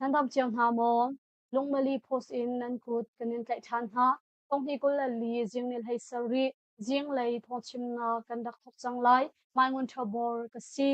Nan dam cio hna maw? Lungmali post in nan kut kan in tlaih ṭhan hna. Thonghni 24 zing ni hlei sarih zinglei thawngchimnak kan rak thawk cang lai. Mai Ngun Ṭha Bor ka si.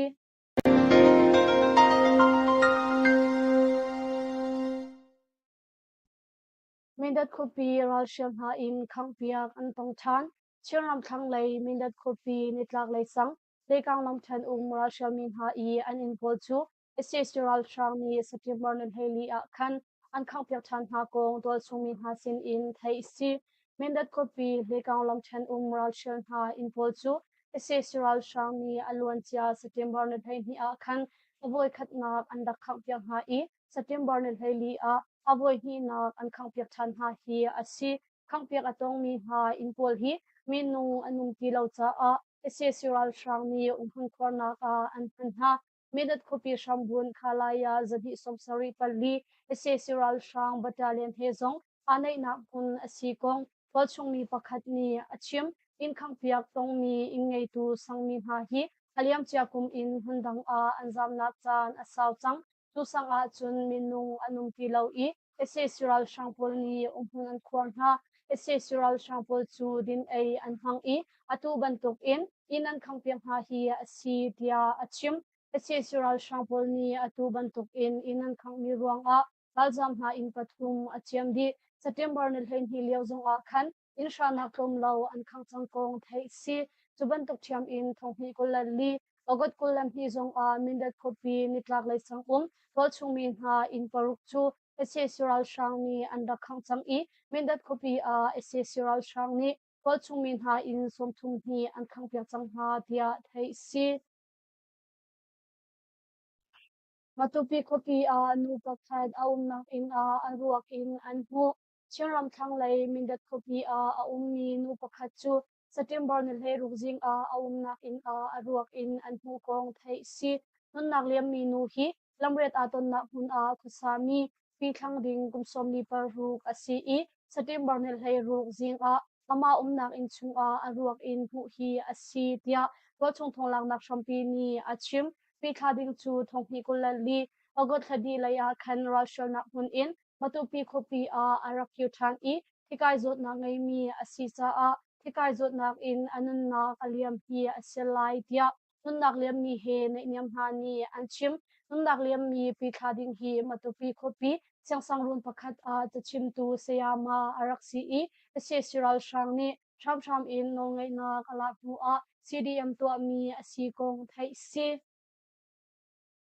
Mindat khuapi ralhrial hna in khanghpiak an tong ṭhan. Chinram thlanglei Mindat khuapi nitlaklei sang Leikang lamṭhen um ralhrialmi hna i an inn pawl cu sac ralhrang nih September ni 14 ah khan an khanghpiak ṭhan hna kong tualchung mi hna sin in theih a si. Mindat khuapi Leikang lamṭhen um ralhrial hna inn pawl cu sac ralhrang nih a luancia September ni 12 ah khan a voikhatnak an rak khanghpiak hna i September ni 14 ah a voihnihnak an khanghpiak ṭhan hna hi a si. Khanghpiak a tongmi hna inn pawl hi minung an um ti lo caah sac ralhrang nih umhmun khuarnak ah an hman hna. Mindat khuapi hrambunh Khalaya zahnih 74 sac ralhrang battalion he zong aa naihnak hmun a si kong tualchung mi pakhat nih a chim. Inn khanghpiak tongmi inn ngeitu sangmi hna hi a liamcia kum in hmundang ah an zamnak caan a sau cang. Cu sang ahcun minung an um ti lo i sac ralhrang pawl nih umhmun an khuar hna. Sac ralhrang pawl cu din ei an hmang i atu bantukin inn an khanghpiak hna hi a si tiah a chim. Sac ralhrang pawl nih atu bantukin inn an khanghmi ruangah ralzaam hna inn pathum a ciam dih. September ni 12 lio zongah khan inn hranak tlawm lo an khangh cang kong theih si. Cu bantuk ṭhiam in thonghnih 24 August 22 zongah Mindat khuapi nitlak lei sang um tualchungmi hna inn paruk cu sac ralhrang nih an rak khangh cang i Mindat khuapi ah sac ralhrang nih tualchungmi hna inn 30 hnih an khanghpiak cang hna tiah theih si. Matupi khuapi ah nu pakhat a umnak inn ah a ruak in an hmuh. Chinram thlanglei Mindat khuapi ah a ummi nu pakhat cu September ni 16 zing ah a umnak inn ah a ruak in an hmuh kong theih si. Nunnak liammi nu hi lamriat aa tonnak hmun ah khuasami Pi Thlang Ding kum 46 a si i September ni 16 zing ah amah umnak inn chungah a ruak in hmuh hi a si tiah tualchung thawng hrampi nih a chim. Pi Thla Ding cu thonghnih 24 August thla dih lei ah khan ralhrialnak hmun in Matupi khuapi ah a rak kir ṭhan i thikai zawtnak ngeimi a si caah thikai zawtnak in a nunnak a liam hi a si lai tiah nunnak liammi he naihniam hna nih an chim. Nunnak liammi Pi Thla Ding hi Matupi khuapi siangsangruun pakhat ah cachimtu sayama a rak si i sac ralhrang nih hramhram in nawlngeihnak a lak hnu ah CDM tuahmi a si kong theih si.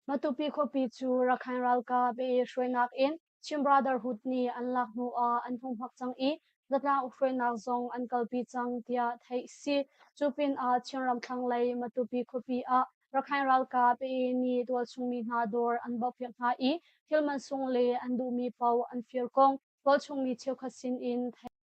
Matupi khuapi cu Rakhine ralkap i hruainak in Chin Brotherhood nih an lak hnu ah an hung hmak cang i zatlang ukhruainak zong an kalpi cang tiah theih si. Cu pinah Chinram thlanglei Matupi khuapi ah Rakhine ralkap i nih tualchung mi hna dawr an bauhpiak hna i thil mansung le an duhmi paoh an fir kong tualchung mi cheukhat sin in theih.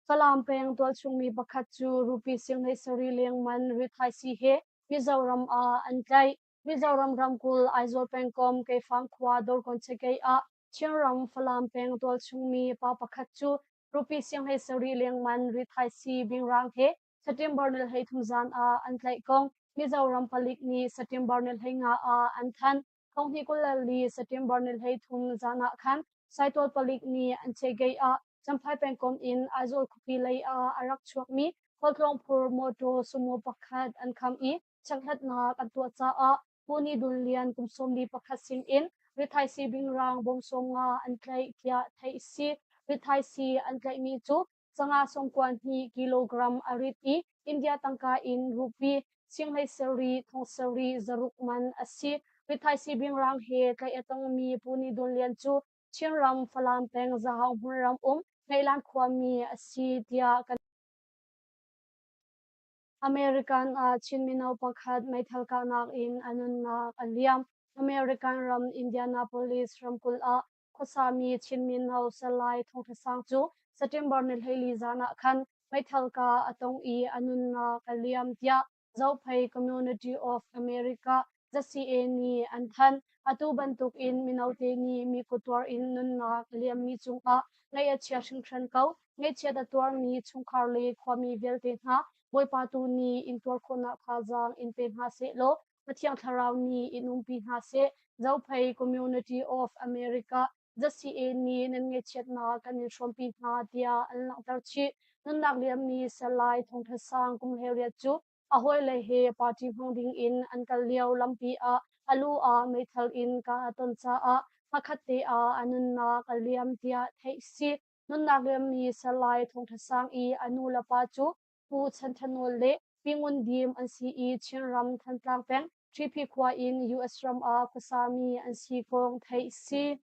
Falam peng tualchungmi pakhat cu rupee sing hlei sarih leng man rithaisii he Mizoram ah an tlaih. Mizoram ramkulh Aizawl pengkomh Keifang khua Dawrkawn Chekei ah Chinram Falam peng tualchungmi pa pakhat cu rupee sing hlei sarih leng man rithaisii bingrang he September ni 13 zan ah an tlaih kong Mizoram palik nih September ni 15 ah an thanh. Thonghnih 24 September ni 13 zan ah khan Saitual palik nih an chegei ah Champhai pengkomh in Aizawl khuapi lei ah a rak chuakmi khualtlawng phur mawṭaw sumo pakhat an kham i chekhlatnak an tuah caah Puni Dun Lian kum 41 sin in rithaisii bingrang bawm 50 an tlaih tiah theih a si. Rithaisii an tlaihmi cu sanga sawmkua hnih kilogram a rit i India tangka in rupee sing 17 thong 7,600 man a si. Rithaisii bingrang he tlaih a tongmi Puni Dun Lian cu Chinram Falam peng Zahau hmunram um Ngaihlan khuami a si tiah kan American ah Chin mino pakhat meithal kahnak in a nunnak a liam. American ram Indianapolis ramkulh ah khuasami Chin mino Salai Thawng Tha Sang cu September ni 14 zan ah khan meithal kah a tong i a nunnak a liam tiah Zophei Community of America ZCA nih an thanh. Atu bantuk in mino te nih mi kuttuar in nunnak a liammi cungah ngaih a chia hringhran ko. Ngaihchiat a tuarmi chungkhar le khuami vialte hna Bawipa tu nih in tuar khawhnak thazaang in pe hna sehlaw. Pathiang Thlarau nih in umpi hna seh. Zophei Community of America ZCA nih nan ngaihchiatnak kan in hrawmpi hna tiah an langhter chih. Nunnak liammi Salai Thawngtha Sang kum 18 cu a hawile he party hmang ding in an kal lio lampi ah a lu ah meithal in kah a ton caah hmakhat te ah a nunnak a liam tiah theih si. Nunnak liammi Salai Thawngtha Sang i a nu le pa cu Pu Chan Tha Nawl le Pi Ngun Dim an si i Chinram Thantlang peng Ṭhiphi khua in US ram ah khuasami an si kong theih si.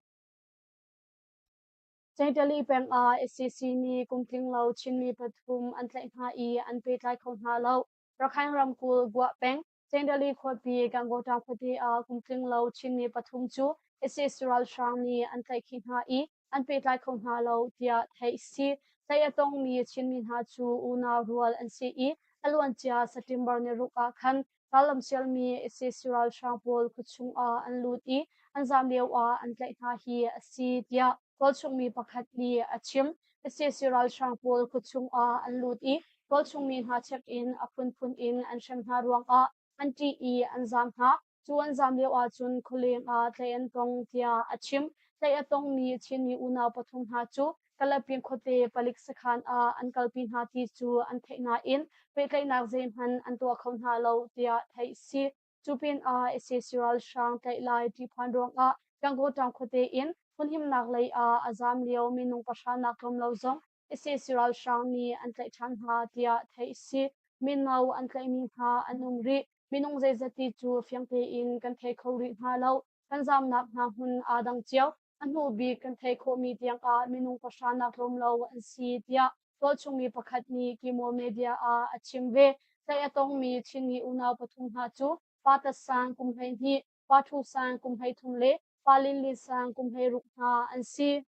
Cengtali peng ah sac nih kum tlinglo Chinmi pathum an tlaih hna i an pehtlai kho hna lo. Rakhine ramkulh Guah peng Cengtali khuapi Gangaw khuate ah kum tlinglo Chinmi pathum cu sac ralhrang nih an tlaihkhih hna i an pehtlai kho hna lo tiah theih si. Tlaih a tongmi Chinmi hna cu unau rual an si i a luancia September niruk ah khan rallam sialmi sac ralhrang pawl khuachung ah an lut i an zaam lio ah an tlaih hna hi a si tiah tualchungmi pakhat nih a chim. Sac ralhrang pawl khuachung ah an lut i tualchungmi hna check in a phunphun in an hrem hna ruangah an ṭih i an zaam hna. Cu an zaam lio ahcun khualeng ah tlaih an tong tiah a chim. Tlaih a tongmi Chinmi unau pathum hna cu Kalapin khuate palik sakhan ah an kalpi hna ti cu an theih nain pehtlaihnak zeihmanh an tuah kho hna lo tiah theih si. Cu pinah sac ralhrang tlaih lai ṭihphan ruangah Gangaw khuate in hmunhimnak lei ah a zaam lio minung pahra nak tlawm lo zong sac ralhrang nih an tlaih ṭhan hna tiah theih si. Mino an tlaihmi hna an um rih. Minung zeizat ti cu fiang tein kan thei kho rih hna lo. Kan zaamnak hna hmun aa dang cio. A hnu bik kan theih khawhmi tiangah minung pahra nak tlawm lo an si tiah tualchungmi pakhat nih Kimo Media ah a chim ve. Tlaih a tongmi Chinmi unau pathum hna cu Pa Tat Sang kum 12, Pa Thu Sang kum 13 le Pa Lin Lin Sang kum 16 hna an si.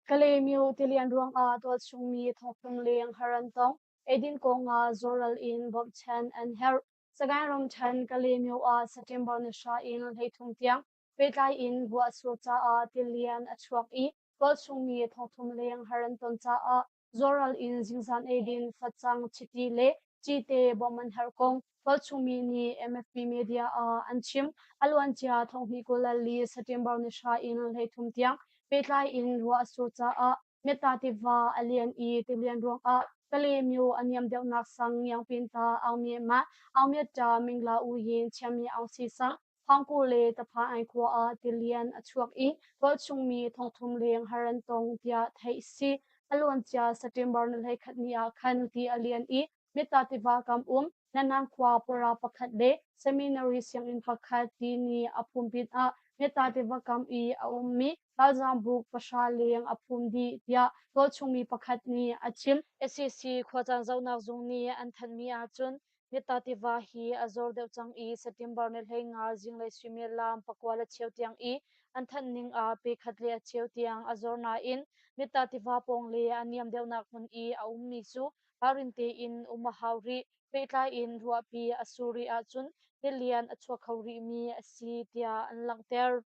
Kalaymyo tilian ruangah tualchungmi thongthum leng har an tong. Eidin kongah zuaral in bawmhchanh an herh. Sagaing ramṭhen Kalaymyo ah September ni hra in 13 tiang pehtlai in ruah a sur caah tilian a chuak i tualchungmi thongthum leng har an ton caah zuaral in zingzan eidin, facang, chiti le cite bawmh an herh kong tualchungmi nih MFP media ah an chim. A luancia 2024 September ni hra in 13 tiang pehtlai in ruah a sur caah Metta tiva a lian i tilian ruangah Kalaymyo a niam deuhnak sang Ngiangpinta, Aungmyema, Aungmyatta, Mingla Uyin, Chiammi Aungsi sang, Phangku le Tapha-aing khua ah tilian a chuak i tualchungmi thongthum leng har an tong tiah theih si. A luancia September ni 11 ni ah khan ti a lian i Metta tiva kam um Nanang khua pawra pakhat le seminary sianginn pakhat ti nih a phum pinah Metta tiva kam i a ummi ralzaam buk pahra leng a phum dih tiah tualchungmi pakhat nih a chim. Sac khuacaan zohnak zung nih an thanhmi ahcun Metta tiva hi a zor deuh cang i September ni 15 zinglei suimilam 9:15 tiang i an thanh ning ah pe khat le a cheu tiang a zor nain Metta tiva pawng le a niam deuhnak hmun i a ummi cu ralrin tein um a hau rih. Pehtlai in ruahpi a sur rih ahcun tilian a chuak kho rihmi a si tiah an langhter.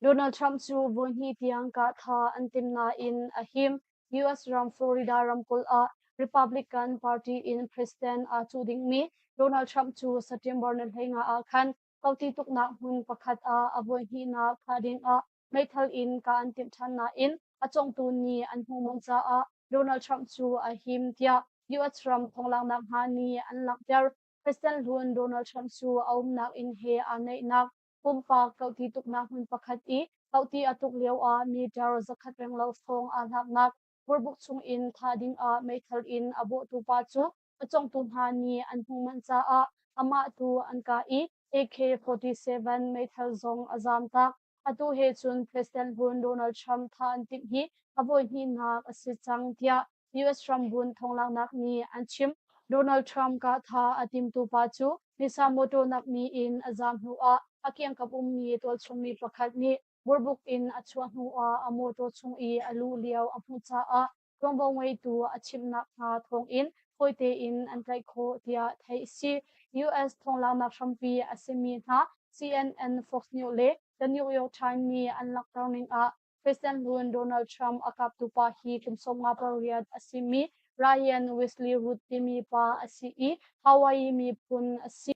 Donald Trump cu voihnih tiang kahthah an timh nain a him. US ram Florida ramkulh ah Republican Party in President aa cuh dingmi Donald Trump cu September ni 15 ah khan koti tuknak hmun pakhat ah a voihnihnak thah dingah meithal in kah an timh ṭhan nain a congtu nih an hmuh manh caah Donald Trump cu a him tiah US ram thonglaknak hna nih an langhter. President hlun Donald Trump cu a umnak inn he aa naihnak pumpak kohti tuknak hmun pakhat i kohti a tuk lioah meter 100 renglo hrawng aa hlaknak burbuk chungin thah dingah meithal in a bawhtu pa cu a congtu hna nih an hmuh manh caah amah tu an kah i AK-47 meithal zong a zamtak. Atu he cun President hlun Donald Trump thah an timh hi a voihnihnak a si cang tiah US hrambunh thonglaknak nih an chim. Donald Trump kahthah a timtu pa cu Nissan mawṭaw nakmi in a zaam hnuah a kiangkap ummi tualchungmi pakhat nih burbuk in a chuah hnuah a mawṭaw chung i a luh lio a hmuh caah ṭuanvo ngeitu a chimhnak hna thawngin fawi tein an tlaih khawh tiah theih a si. US thonglaknak hrampi a simi hna CNN, Fox News le The New York Times nih an langhter ning ah President hlun Donald Trump a kaptu pa hi kum 58 a simi. Ryan Wesley Routh timi pa a si i Hawaii miphun a si.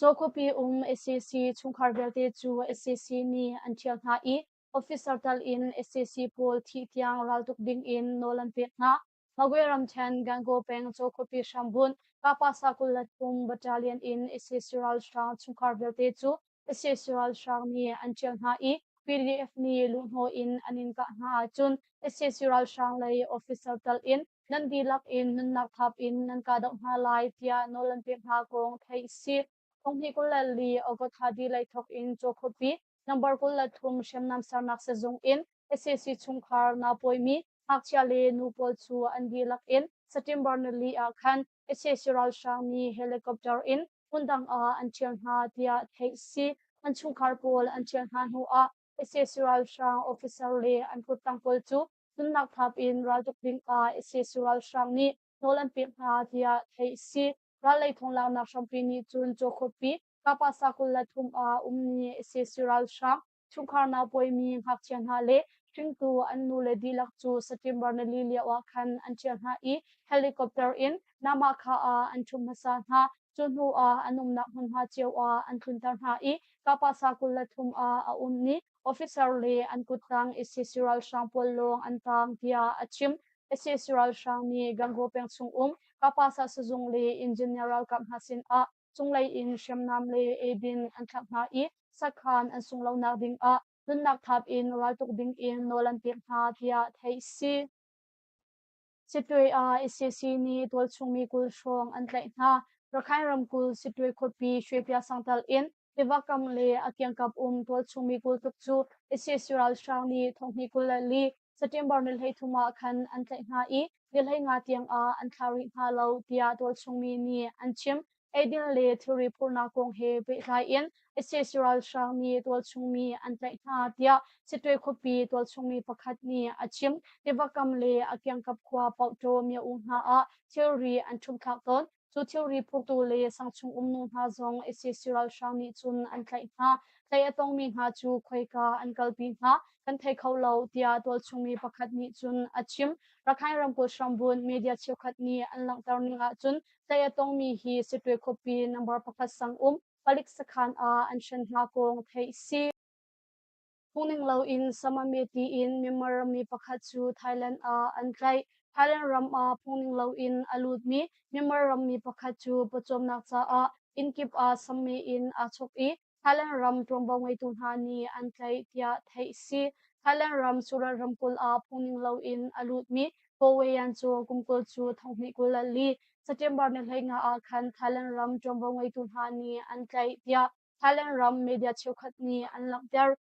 Caw khuapi um sac chungkhar vialte cu sac nih an ṭhial hna i officer tal in sac pawl thih tiang raltuk ding in nawl an pek hna. Magwe ramṭhen Gangaw peng Caw khuapi hrambunh Kapasa 23 Battalion in sac ralhrang chungkhar vialte cu sac ralhrang nih an ṭhial hna i PDF nih luhhnawh in an in kah hna ahcun sac ralhrang lei officer tal in nan dihlak in nunnak thap in nan kahdoh hna lai tiah nawl an pek hna kong theih a si. Thonghnih 24 August thla dih lei thawk in Caw khuapi number 23 hriamnam sernak sizung in sac chungkhar naupawimi ngakchia le nu pawl cu an dihlak in September nili ah khan sac ralhrang nih helicopter in hmundang ah an ṭhial hna tiah theih a si. An chungkhar pawl an ṭhial hna hnu ah sac ralhrang officer le an kuttang pawl cu nunnak thap in raltuk ding ah sac ralhrang nih nawl an pek hna tiah theih a si. Ral lei thonglaknak hrampi nih cun Caw khuapi Kapasa 23 ah ummi sac ralhrang chungkhar naupawimi ngakchia hna le hringtu an nule dihlak cu September nili lio ah khan an ṭhial hna i helicopter in Namakha ah an ṭhum hmasa hna. Cu hnu ah an umnak hmunhma cio ah an tlunter hna i Kapasa 23 ah a ummi officer le an kuttang sac ralhrang pawl lawng an taang tiah a chim. Sac ralhrang nih Gangaw peng chung um Kapasa sizung le engineer ralkap hna sin ah cunglei in hriamnam le eidin an thlak hna i sakhan an sung lonak ding ah nunnak thap in raltuk ding in nawl an pek hna tiah theih a si. Sittwe ah sac nih tualchung mi 20 hrawng an tlaih hna. Rakhine ramkulh Sittwe khuapi Shwepya sangtal in tiva kam le a kiangkap um tualchung mi 20 tluk cu sac ralhrang nih thonghnih 24 September ni 13 ah khan an tlaih hna i ni 15 tiang ah an thlah rih hna lo tiah tualchung mi nih an chim. Eidin le thilri phurhnak kong he pehtlai in sac ralhrang nih tualchung mi an tlaih hna tiah Sittwe khuapi tualchung mi pakhat nih a chim. Tiva kam le a kiangkap khua Pauktaw myo-u hna ah thilri an ṭhumthlak tawn. Cu thilri phurtu le sangchung um nu hna zong sac ralhrang nih cun an tlaih hna. Tlaih a tongmi hna cu khoika an kalpi hna kan thei kho lo tiah tualchung mi pakhat nih cun a chim. Rakhine ramkulh hrambunh media cheukhat nih an langhter ning ahcun tlaih a tongmi hi Sittwe khuapi number pakhat sang um palik sakhan ah an hren hna kong theih a si. Phungning loin Samame tiin Myanmar rammi pakhat cu Thailand ah an tlaih. Thailand ram ah phungning loin a lutmi Myanmar rammi pakhat cu pawcawmnak caah innkip ah samme in aa chok i Thailand ram ṭuanvo ngeitu hna nih an tlaih tiah theih a si. Thailand ram Surat ramkulh ah phungning loin a lutmi Ko Wayan cu kum 20 cu thonghnih 24 September ni 15 ah khan Thailand ram ṭuanvo ngeitu hna nih an tlaih tiah Thailand ram media cheukhat nih an langhter.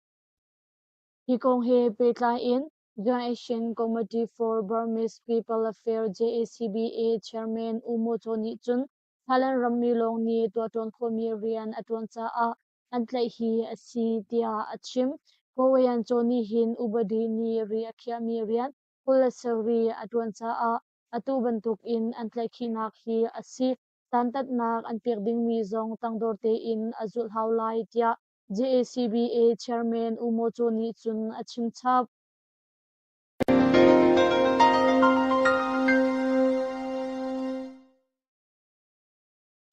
Hi kong he pehtlai in Joint Action Committee for Burmese People Affairs JACBA Chairman U Maw Caw nih cun Thailand rammi lawng nih tuahṭuan khawhmi rian a ṭuan caah an tlaih hi a si tiah a chim. Kowayan Caw nih hin upadi nih ri a khiahmi rian 27 a ṭuan caah atu bantuk in an tlaihkhihnak hi a si. Dantatnak an pek dingmi zong tangdor tein a zulh hau lai tiah JACBA chairman U Maw Caw nih cun a chim chap.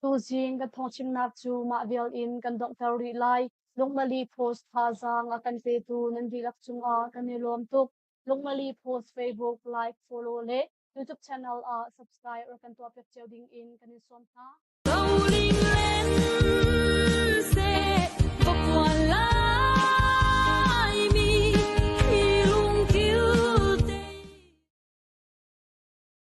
Tuzing kan thawngchimnak cu mah vial in kan donghter rih lai. Lungmali Post thazaang a kan petu nan dihlak cungah kan i lawm tuk. Lungmali Post Facebook like, follow le YouTube channel ah subscribe rak kan tuahpiak cio ding in kan in sawm hna.